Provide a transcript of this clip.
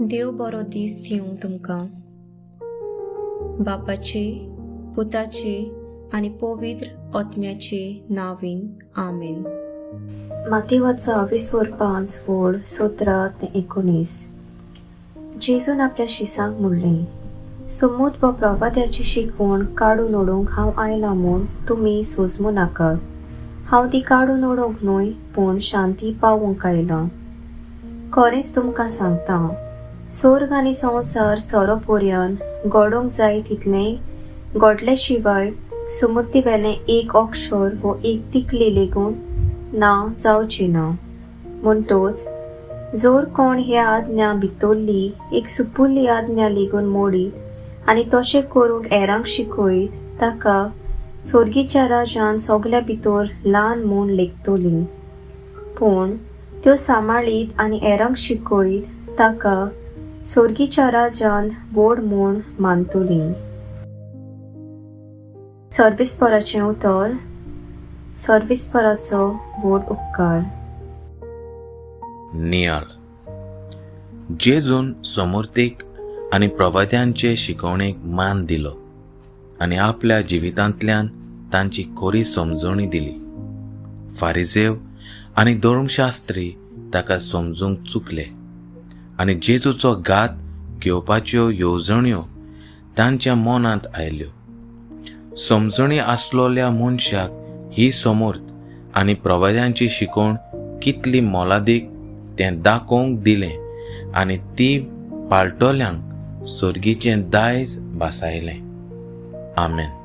देव बरो दीस दिवं तुमकां. बापाचे, पुताचे आनी पवित्र आत्म्याचे नांवान, आमेन. मातेवाचो आविस्वर 5 वोळ 17 ते 19. जेजून आपल्या शिसांक म्हणलें, सोमूत व प्रवाद्याची शिकवण काडून उडोवंक हांव आयलां म्हूण तुमी सोजमू नाकात. हांव ती काडून उडोवंक न्हय, पूण शांती पावोवंक आयलां. खरेंच तुमकां सांगता, सोर्ग आनी संवसार सोरो पोरयान घडोवंक जाय तितलें घडले शिवाय सुमूर्तीवेलें एक अक्षर वो एक तिकली लेगून ना जावची ना. म्हणटोच जोर कोण ह्या आज्ञा भितरली एक सुपुल्ली आज्ञा लेगून मोडीत आनी तशें करूंक हेरांक शिकयत, ताका सोर्गीच्या राजान सगल्या भितर ल्हान म्हूण लेखतली. पूण त्यो सांबाळीत आनी हेरांक शिकयत ताका सोर्गीच्या राजान व्हड म्हूण मानतली. सर्विसपराचें उतर. सर्विसपराचो व्हड उपकार. नियाळ. जेजून समर्थीक आनी प्रवाद्यांचे शिकवणेक मान दिलो आनी आपल्या जिवितांतल्यान तांची खरी समजणी दिली. फारिजेव आनी धर्मशास्त्री ताका समजूंक चुकले आनी जेजूचो घात घेवपाच्यो येवजण्यो तांच्या मनांत आयल्यो. समजणी आसलोल्या मनशाक ही समर्थ आनी प्रवाद्यांची शिकवण कितली मोलादीक तें दाखोवंक दिलें आनी ती पाळटल्यांक सोर्गीचें दायज भासायलें. आमेन.